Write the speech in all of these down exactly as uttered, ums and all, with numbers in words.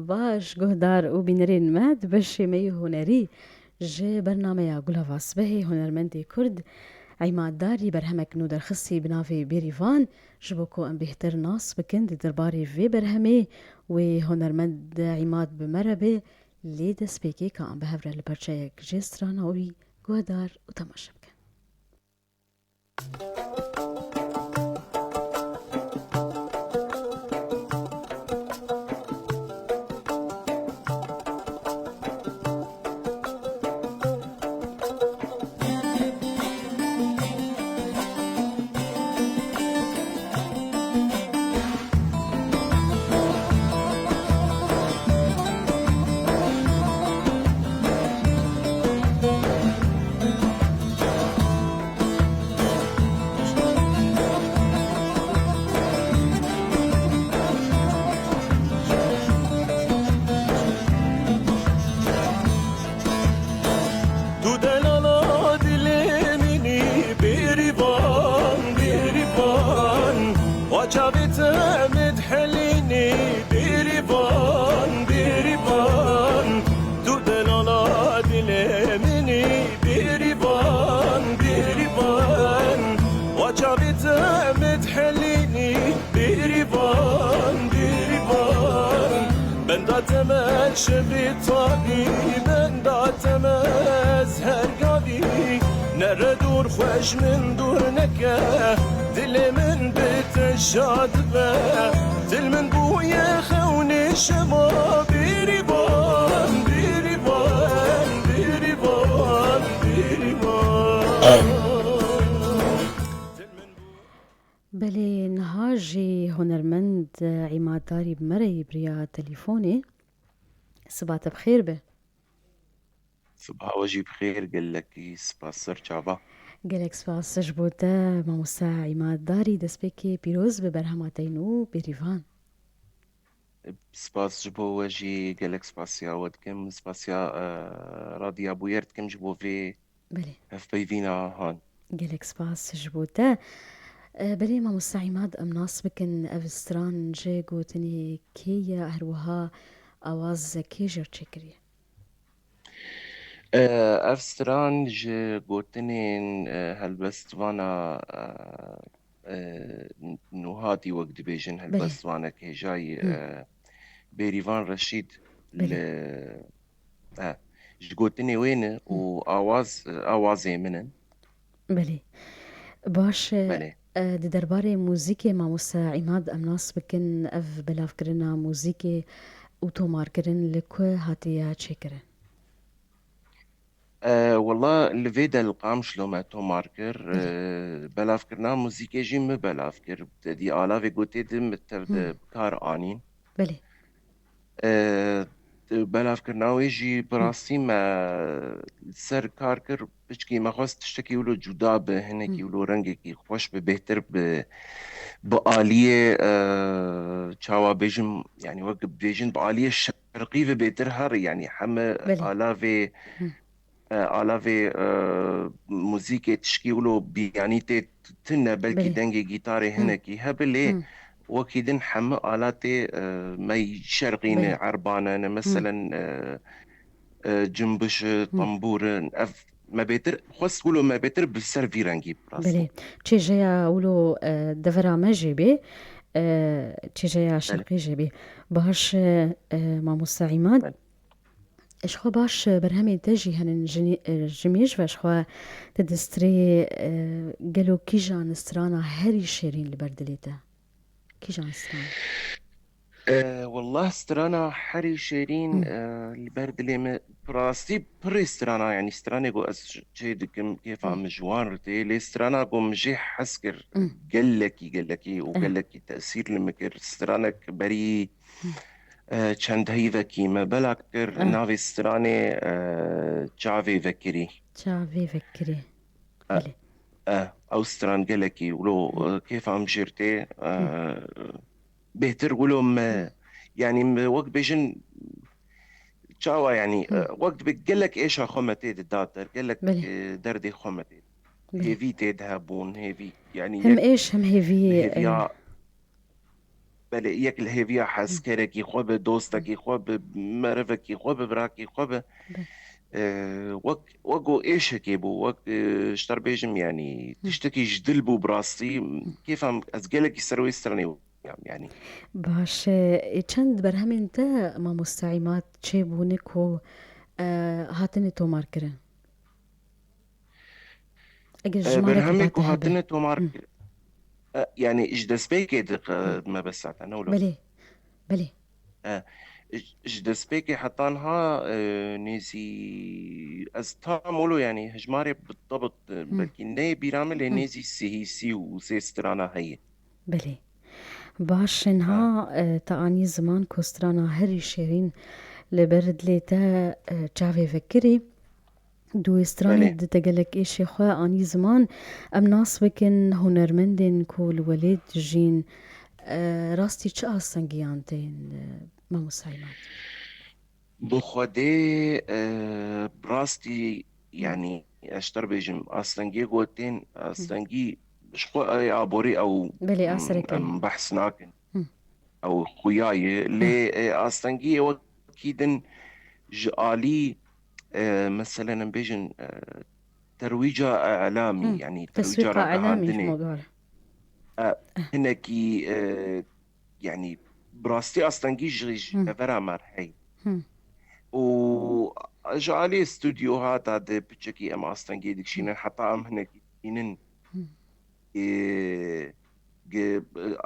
Baş, guhdar û bînerên me di beşê me yê hunerî ji bernameya Gulava Sibehê hunermendê Kurd Îmad Darî berhemek nû derxistî bi navê Bêrîvan. Ji bo ku em bêhtir nas bikin di derbarê vê berhemê, wê hunermend Îmad bi me re be, lê destpêkê ka em bi hev re li parçeyek jê strana wî guhdar û temaşe bikin. Tu delala dilê min î, Bêrîvan, Bêrîvan. Wa çavê te min dihelînî, Bêrîvan, Bêrîvan. Tu delala dilê min î, Bêrîvan, Bêrîvan. Wa çavê te min dihelînî, Bêrîvan, Bêrîvan. Benda te me şevê tabî, benda te me ez her gavî. Nere dûr xwe ji min dûr neke, dilê min bi te şad be. Dil min bûye xewnê şeva, Bêrîvan, Bêrîvan, Bêrîvan, Bêrîvan. Belê, niha jî hunermend Îmad Darî bi me re yî bi riya telîfonê. Siba te bi xêr be. Siba we jî bi xêr, gelekî spas ser çava. Gelek spas ji bo te, mamoste Îmad Darî, destpêkê pîroz bi berhema te nû Bêrîvan. Spas ji bo we jî, gelek spasiya we dikim, spasiya, e, Radiya Bûyer dikim ji bo vê Belê. hevpeyvîna han. Gelek spas ji bo te. E, belê, mamoste Îmad, em nas bikin, ev stran ji gotinê kê ye, her wiha awaz kê jê re çêkiriye? E, ev stran ji gotinên, e, helbestvana, e, e, Nûhatî, wek dibêjin, Belê. helbestvanek hêjayî, Hı. e, Bêrîvan Reşîd Belê. li, e, ji gotinê wê ne û Hı. awaz, e, awazê min in. Belê. Baş e, Belê. e, di derbarê muzîkê, mamoste Îmad, em nas bikin, ev belavkirina muzîkê û tomarkirin li ku hatiye çêkirin? E, wela li vê de li Qamişlo me tomar kir. Belê. E, belavkirina muzîkê jî min belav kir. Te dî alavê gotê di min tev de Hı. bi kar anîn. Belê. E, belavkirina wê jî bi Hı. rastî me li ser kar kir. Piçkî me xwest tiştekî wilo cuda bi, hinekî Hı. wilo rengekî xweş bi, bêhtir bi, bi aliyê, e, çawa bêjim, yanî wek bêjin bi aliyê şerqî ve bêhtir herî, yanî heme Belê. alavê, Hı. e, alavê, e, muzîkê tişkî wilo biyanî tê tune, belkî Belê. dengê gîtarê Hı. hinekî hebe, lê Hı. wekî din heme alatê, e, me yî şerqî ne, Belê. erbane ne, Hı. meselen, e, e, cimbiş, Hı. tembûr in, ev me bêtir, xwest wilo me bêtir bi ser vî rengî bi rastî. Belê. Çêjeya wilo, e, devera me jê bê, e, çêjeya Belê. şerqî jê bê. Baş, e, e, mamoste Îmad. Belê. Ji xwe baş, e, berhemên te jî henin jinî-, e, ji mêj ve ji xwe te distirê, e, gelo kîjan strana herî şêrîn li ber dilê te? Kîjan stran? E, wallah strana herî şêrîn, Hı. e, li ber dilê me, bi rastî pirê strana, yanî stranê ku ez çê dikim, kêfa Hı. min ji wan re tê, lê strana ku min jê hez kir, Hı. gelekî, gelekî û Eh. gelekî tesîr li min kir, stranek berî, Hı. e, çend heyvekî me bela kir, Eh. navê stranê, e, Çavê Vekirî. Çavê Vekirî. E, Belê. e, ew stran gelekî wilo, Hı. e, kêfa min jê re tê, e, Hı. bêhtir wilo me, Hı. yanî me wek bêjin çawa, yanî, Hı. e, wek dibe gelek êşa xwe me tê dida der, gelek, Belê. e, derdê xwe me tê. Belê. Hêvî tê dihebûn, hêvî, yanî Hem yek êş hem hêvî, hêviya e, belê, yek li hêviya hezkerekî xwe bi, dostekî xwe bi, merivekî xwe bi, birakî xwe bi. Be. E, wek, wek ku êşekê bû, wek, e, ji te re bêjim, yanî, tiştekî ji dil bû bi rastî. Kêfa min, ez gelekî ser wê stranê bûyam, yanî. Baş e, çend berhemên te, mamoste Îmad, çêbûne ku, e, hatine tomarkirin? Eger E, ji mala berhemê ku hebe. Hatine tomar kir-, e, yanî ji destpêkê di, e, mebesta te, ne wilo? Belê, belê. E, ji, ji destpêkê heta niha, e, nêzî, ez tam wilo, yanî hejmarê bi tebit, e, belkî neyê bîra min, lê nêzî sihî, sî û sê strana heye. Belê. Baş e, niha, e, te anî ziman ku strana herî şêrîn li ber dilê te, e, çavê vekirî. Di wê stranê Belê. De te gelek êşê xwe anî ziman. Em nas bikin hunermendên ku li welêt dijîn, e, rastî çi astengiyan tên, e, Mamosta Îmad? Bi Xwedê, e, rastî, yanî, ez ji te re bêjim, astengiyê ku tên, astengî ji xwe ê aborî ew, Belê, a sereke. Em behs nakin. Ew xuya ye. Lê, e, astengiyê wekî din ji alî, e, meselen, em bêjin, e, terwîca elamî, Hı. Yanî terwîca Teswîqa elamî ji ragihandinê. Modar. E, hinekî, e, yanî bi rastî astengî ji, ji Hı. devera me re heye. Hı. Û ji alî stûdyoha de di piçekî em astengiyê dikişînin, heta em hinekî dikişînin. Hı. Ê, ge-,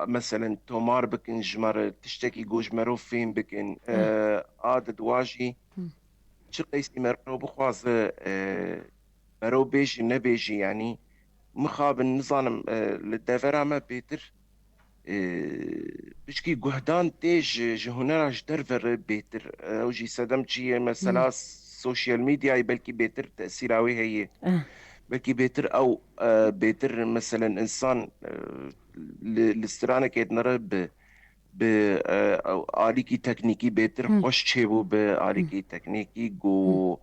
meselen tomar bikin ji me re, tiştekî ku ji mero fêm bikin. Hı. E, a di dua jî Hı. Çi qeysî mero bixwaze, e, mero bêjî nebêjî, yanî mixabin nizanim, e, li devera me bêtir, e, pişkî guhdan tê ji, ji hunera ji derve re bêtir. E, ew jî sedem çi ye? Mesela Hmm. sosyal medyayê belkî bêtir tesîra wê heye. Eh. Belkî bêtir ew, e, bêtir meselen însan, e, li, li stranekê dinere bi, bi, e, alîkî teknîkî bêtir Hı. xweş çêbû bi alîkî Hı. teknîkî ku,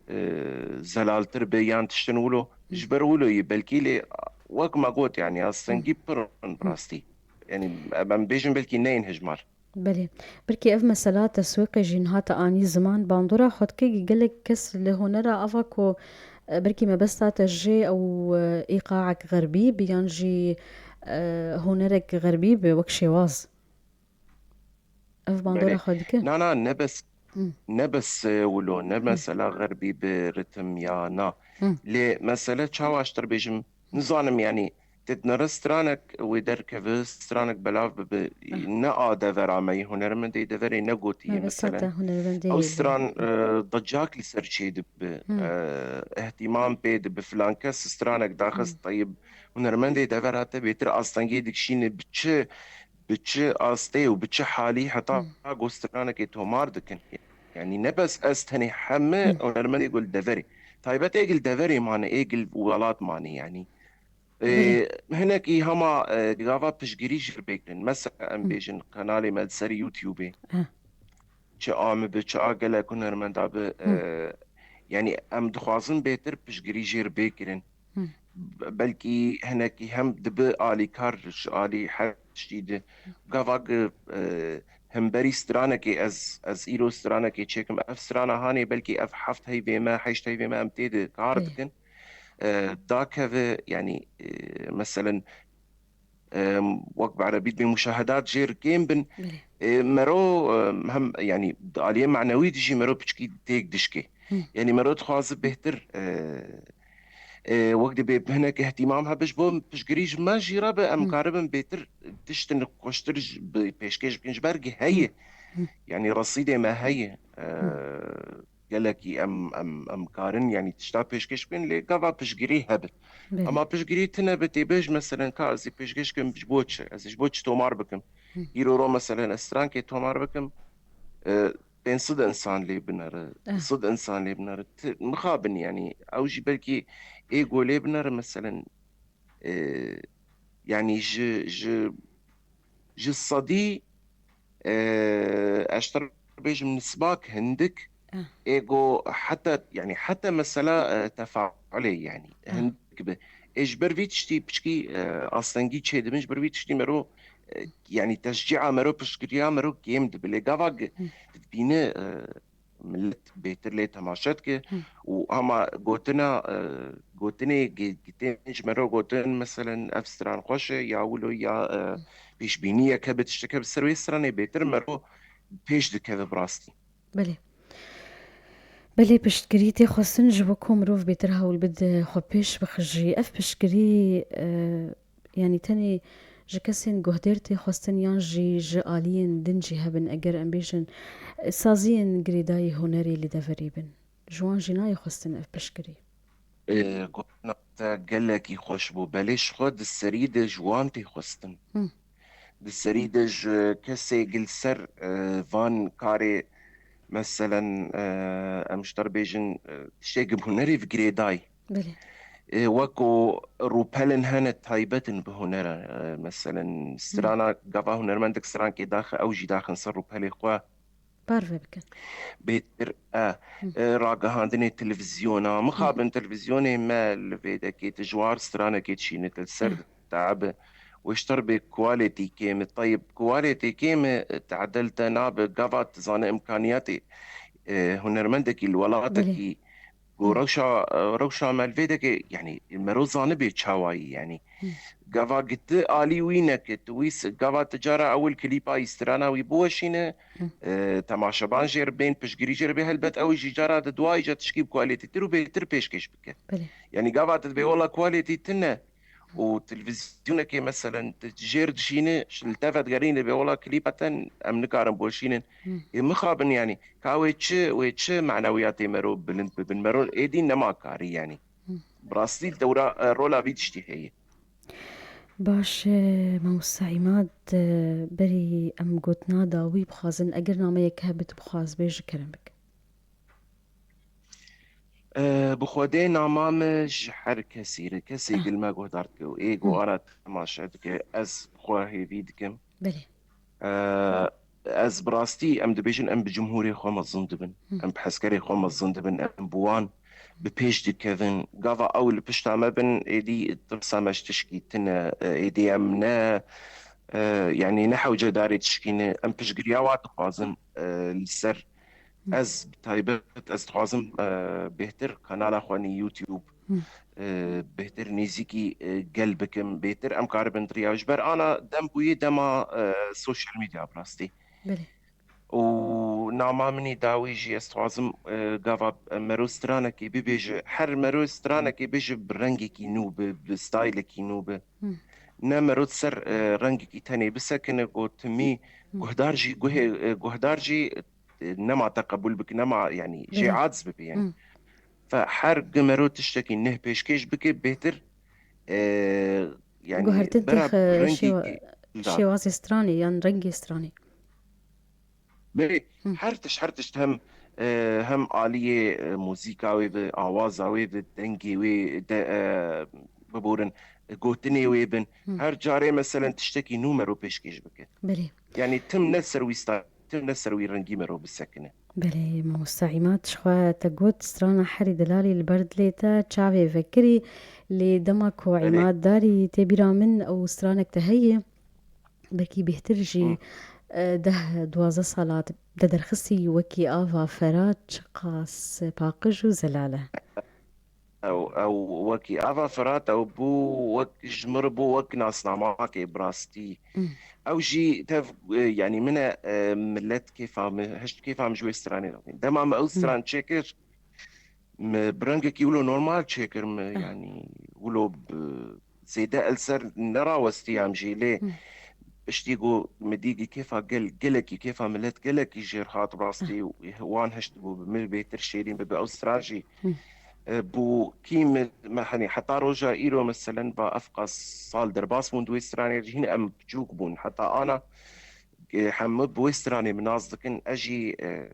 Hı. e, zelaltir be yan tiştin wilo. Hı. Ji ber wilo yî belkî lê wek me got, yanî astengî Hı. pir in Hı. rastî. Yanî em, em bêjin belkî neyên hejmar. Belê. Belkî ev mesela teswîqê jî niha te anî ziman, bandora xwe dike gelek kes li hunera ava ku, e, belkî mebesta te jê ew, e, îqaek xerbî bi yan jî, e, hunerek xerbî bi wek şêwaz. Ev bandora Belê. Xwe dike? Na, na, ne bes, Hı. ne bes, e, wilo, ne Hı. mesela xerbî bi ritim ya na. Hı. Lê mesele çawa ji te re bêjim, nizanim, yanî, te dinere stranek wê derkeve, stranek belav bibe, Hı. ne a devera me yê, hunermendê deverê negotiye, Mebesta meselen. Te hunermendê Ew stran, e, dacak li ser çê dibe, Hı. e, ihtimam pê dibe, filan kes stranek daxist, Hı. teyib, hunermendê devera te bêtir astengê dikişîne, bi çi bi çi astê û bi çi halî heta Hmm. ku stranekê tomar dikin. Yanî ne bes ez tenê, heme Hmm. hunermendê ku li deverê. Taybet ê ku li deverê mane, ê ku li welat mane yanî. Ee, Belê. Hinekî hema, e, gava piştgirî jî bêkirin. Mesela em Hmm. bêjin kanalê me li ser YouTubeê. Ha. Çi a min bi, çi a gelek hunermenda bi, Hı. e, yanî em dixwazin bêtir piştgirî jê re bê kirin. Hı. Be-, belkî hinekî hem dibi alîkar ji alî her tiştî di. Gava gi, e, hemberî stranekê ez, ez îro stranekê çêkim. Ev strana hanê belkî ev heft heyvê me, heşt heyvê me em tê de kar Belê. Dikin. E, dakeve, yanî, e, meselen, em, wek bi erebî dibê muşahedat jê re kêm bin. Belê. E, mero, em, hem, yanî, di aliyê manewî de jî mero piçkî têk dişkê. Hı. Yanî mero dixwaze bêhtir, e, e, wek dibê hinek ihtimam hebe ji bo piştgirî ji me jî re be, em Hı. karibin bêtir tiştin xweştir ji, bi pêşkêş bikin. Ji ber ki heye. Hı. Hı. Yanî resîdê me heye. E, Hı. Gelekî em, em, em karin, yanî tişta pêşkêş bikin, lê gava piştgirî hebe. Belê. Ama piştgirî tune be tê bêj, meselen, ka ez ê pêşkêş kim ji bo çi? Ez ê ji bo çi tomar bikim? Hı. Îro ro, meselen, ez strankê tomar bikim, e, pênc sed insan lê binere, Eh. sed insan lê binere. Ti, mixabin, yanî, ew jî belkî ê ku lê binere, meselen, e, yanî ji, ji, ji sedî, e, ez ji te re bêjim nisbak hindik, Ah. ê ku heta, yanî heta mesela, e, tefaulê, yanî Ah. hindik be. Ê ji ber vî tiştî piçkî, e, astengî çêdibin, ji ber vî tiştî mero, e, yanî teşcîa mero, piştgiriya mero kêm dibe. Lê gava gi-, Hı. dibîne, e, millet bêtir lê temaşe dike Hı. û hema gotina, e, gotinê gi-, gi tên ji mero gotin, meselen, ev stran xweş e, ya wilo, ya, e, Hı. pêşbîniyek hebe, tiştek hebe, ser wê stranê bêtir mero pêş dikeve bi rastî. Belê. Belê, piştgirî tê xwestin ji bo ku mirov bêtir hewl bide xwe pêş bixijî. Ev piştgirî, e, yanî tenê ji kesên guhdêr tê xwestin yan jî ji aliyên din jî hebin, eger em bêjin, e, saziyên girêdayî hunerê li deverê bin. Ji wan jî nayê xwestin ev piştgirî. E, gotina te gelekî xweş bû. Belê ji xwe di serî de ji wan tê xwestin. Hı. Di serî de ji kesê gi li ser, e, van karê, meselen, e, em ji te re bêjin, e, tiştê gi bi hunerê ve girêdayî. Belê. E, weko rûpelin hene taybet in bi hunera, e, meselen, strana, gava hunermendek strankê daxe, ew jî daxin ser rûpelê xwe. Parve bikin. Bêtir, e, Hı. e, ragihandinê televîzyona. Mixabin televîzyonê me li vê dekê tu ji war stranekê dişîne, tu li ser Hı. teabe. Wê ji te re bê quality kêm e. Teyib, quality kêm e, teedel te nabe. Gava tu zane imkaniyatê, e, hunermendekî li Belê. welatekî ku Hı. rewşa, rewşa me li vê dekê, yanî, mero zanibê çawayî, yanî. Hı. Gava gi tu alî wî neke, tu wî s-, gava tu cara ewil klîpa wî, strana wî biweşîne, Hı. e, temaşeban jê re bên, piştgirî jê re bê, helbet ew jî cara di duayî ca tişkî bi kualîtîtir û bêtir pêşkêş bike. Belê. Yanî gava tu dibê wela kualîtî tune û televîzyonekê, meselen, tu jêr dişîne, ş-, li te vedigerîne bê wela klîpa te em nikarin biweşînin. Hı. Ê mixabin, yanî, ka wê çi, wê çi manewiyatê mero bilind bibin? Mero êdî nema karî, yanî. Hı. Bi rastî dewra, e, rola vî tiştî heye. Baş e, Mamosta Îmad, e, berî em gotina dawî bixwazin, eger nameyek hebe tu bixwaz bê, ji kerem bike. E, bi Xwedê nama min ji her kesî re, kesê Hı. gi li me guhdar dike û ê Hı. ku ana temaşe dike, ez xwe hêvî dikim. Belê. E, ez bi rastî, em dibêjin, em bi cumhûrê xwe mezin dibin. Hı. Em bi heskerê xwe mezin dibin. Em bi wan bi pêş dikevin. Gava ew li pişta me bin, êdî tirsa me ji tişkî tune, e, êdî em ne, e, yanî ne hewcedarê tişkî ne. Em piştgiriya wan dixwazin, e, li ser Hı. Ez bi taybet, ez dixwazim, e, bêhtir kanala xwe nî YouTube, Hı. e, bêhtir nêzîkî, e, gel bikim, bêhtir em karibin riya. Ji ber ana dem bûyî dema, e, social media bi rastî. Belê. Û nama min î dawî jî ez dixwazim, e, gava mero stranekê bibêje, her mero stranekê bêje bi rengekî nû bi, bi stylekî nû bi. Hı. Ne mero ser, e, rengekî tenê bisekine, gotimî Hı. guhdar jî, guhê, e, guhdar jî e, nema te qebûl bike, nema, yanî, jê Belê. aciz bibe, yanî. Hı. Fe her gi mero tiştekî neh pêşkêş bike, bêhtir, e, yanî, Guhertin bera têx, e, rengî şêwa-, ki-, da. şêwazê stranê yan rengê stranê. Belê, Hı. her tişt, her tişt hem, e, hem aliyê, e, muzîka wê bi, awaza wê bi, dengê wê de, e, biborin, e, gotinê wê bin. Hı. Her carê, meselen, tiştekî nû mero pêşkêş bike. Belê. Yanî tim ne ser wî sta-, tim ne ser wî rengî mero bisekine. Belê, Mamosta Îmad, ji xwe te got, strana herî delalî li ber dilê te çavê vekirî, lê dema ku Belê. Îmad darî tê bîra min ew stranek te heye, belkî bêhtir jî, Hı. e, deh duwazdeh sala te derxistî wekî Ava Ferat, çiqas paqij û zelal e. Ew, ew wekî Ava Firat, ew bû wek ji min re bû wek nasnamakê bi rastî. Hmm. Ew jî tev, e, yanî min e, e, millet kêfa min, hişt kêfa min ji wê stranê re. Dema min ew Hmm. stran çêkir, min bi rengekî wilo normal çêkir, min, Ah. yanî wilo bi zêde el ser nerawestiyam jî, lê Hmm. piştî ku min dî kêfa gel-, gelekî, kêfa millet gelekî jêr hat rastî Ah. û wan hişt bû, bi min bêtir şêrîn bibe. Ew stran jî, Hmm. e, bû kî min, me, hani heta roja îro, meselen, va ev qas sal derbas bûn di wê stranê jî, hîn em biçûk bûn. Heta ana, e, hemû bi wê stranê min nas dikin, ez jî, e,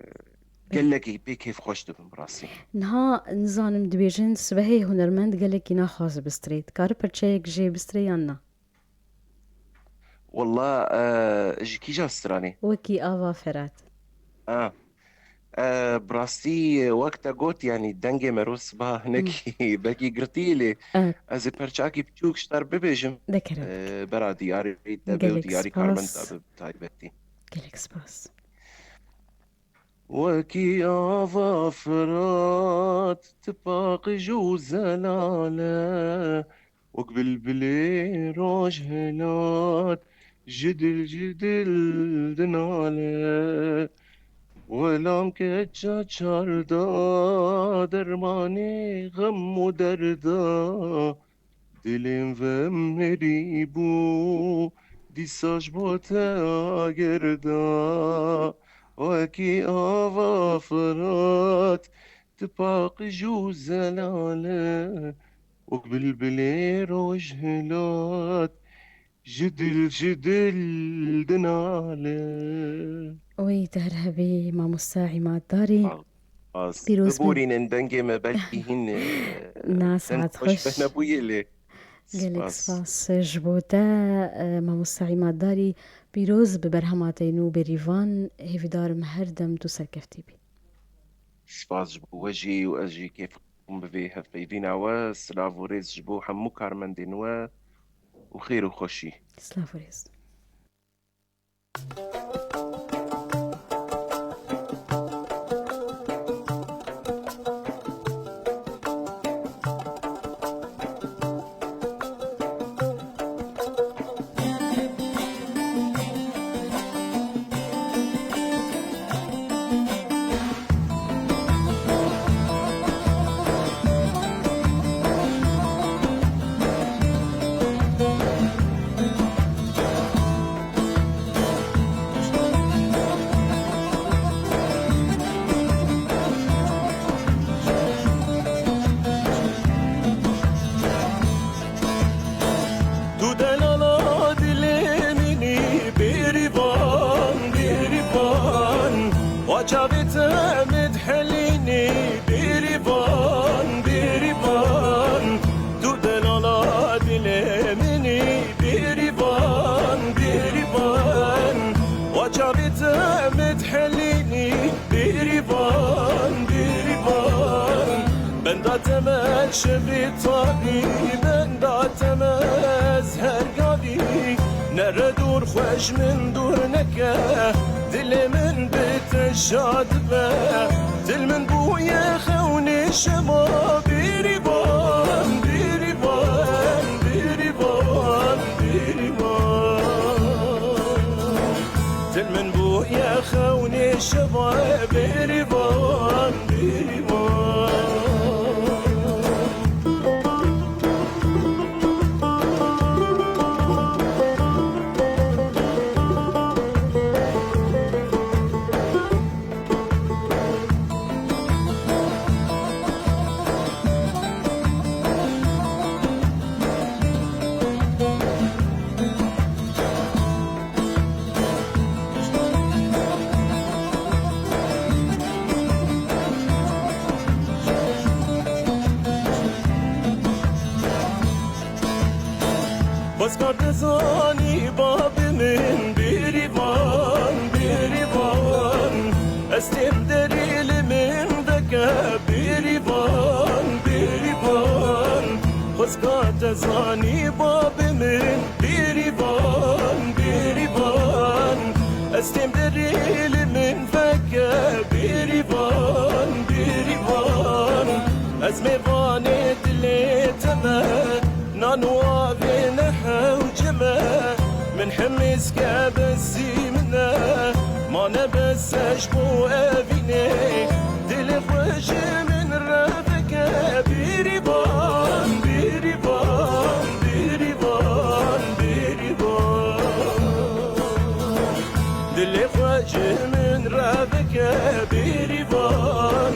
gelekî pê kêfxweş dibim, bi rastî. Niha nizanim dibêjin sibehê hunermend gelekî naxwaze bistrê. Dikare pirçeyek jê bistrê yan na? Walla, e, ji kîja stranê? Wekî Ava Ferat. A. E, bi rastî, wek te got, yanî dengê me rû siba hinekî belkî girtî lê Evet. ez ê perçakî biçûk ji te re bibêjim. De kerem. E, bera diyarî te bê û Gelek diyarî karmend spas. te bi taybetî. Gelek spas. Wekî ava Firat, tu paqij û zelal e. Wek bilbilê rojhilat, ji dil, ji dil dinale. Welam keça çarda, dermanê xem û derda. Dilên ve mirî bû, dîsa ji bo te agirda. Wekî ava Firat, tu paqij û zelal e. Wek bilbilê rojhilat, ji dil, ji dil dinale. Oy, tu her hebî, mamosta Îmad Darî. Spas. Pîroz be. Biborînin dengê me, belkî hîn, e, Na, deng saet xweş xweş. Bêhne bûyê lê. Gelek Spas. spas ji bo te, e, mamosta Îmad Darî. Pîroz bi berhema te nû Bêrîvan, hêvîdarim her dem tu serkeftî bî. Spas ji bo we jî û ez jî kêf Hûn bi vê hevpeyvîna we silav û rêz ji bo hemû karmendên we û xêr û xweşî. Silav û rêz. Tu delala dilê min î, Bêrîvan, Bêrîvan. Wa çavê te min dihelînî, Bêrîvan, Bêrîvan. Tu delala dilê min î, Bêrîvan, Bêrîvan. Wa çavê te min dihelînî, Bêrîvan, Bêrîvan. Benda te me şevê tabî, benda te me ez her gavî. Nere dûr xwe ji min dûr neke, dilê min bi te şad be. Dil min bûye xewnê şema, Bêrîvan, Bêrîvan, Bêrîvan, Bêrîvan. Dil min bûye xewnê şeva, Bêrîvan, Bêrîvan. Xwezka te zanî babê min, Bêrîvan, Bêrîvan. Ez têm derî li min veke, Bêrîvan, Bêrîvan. Xwezka te zanî babê min, Bêrîvan, Bêrîvan. Ez têm derî li min veke, Bêrîvan, Bêrîvan. Ez mêvanê dilê te me, nan û avê ne hewce me. Min hemî zike besî min e, mane bes e ji bo evînê. Dilê xwe ji min re veke, Bêrîvan, Bêrîvan, Bêrîvan, Bêrîvan. Dilê xwe ji min re veke, Bêrîvan.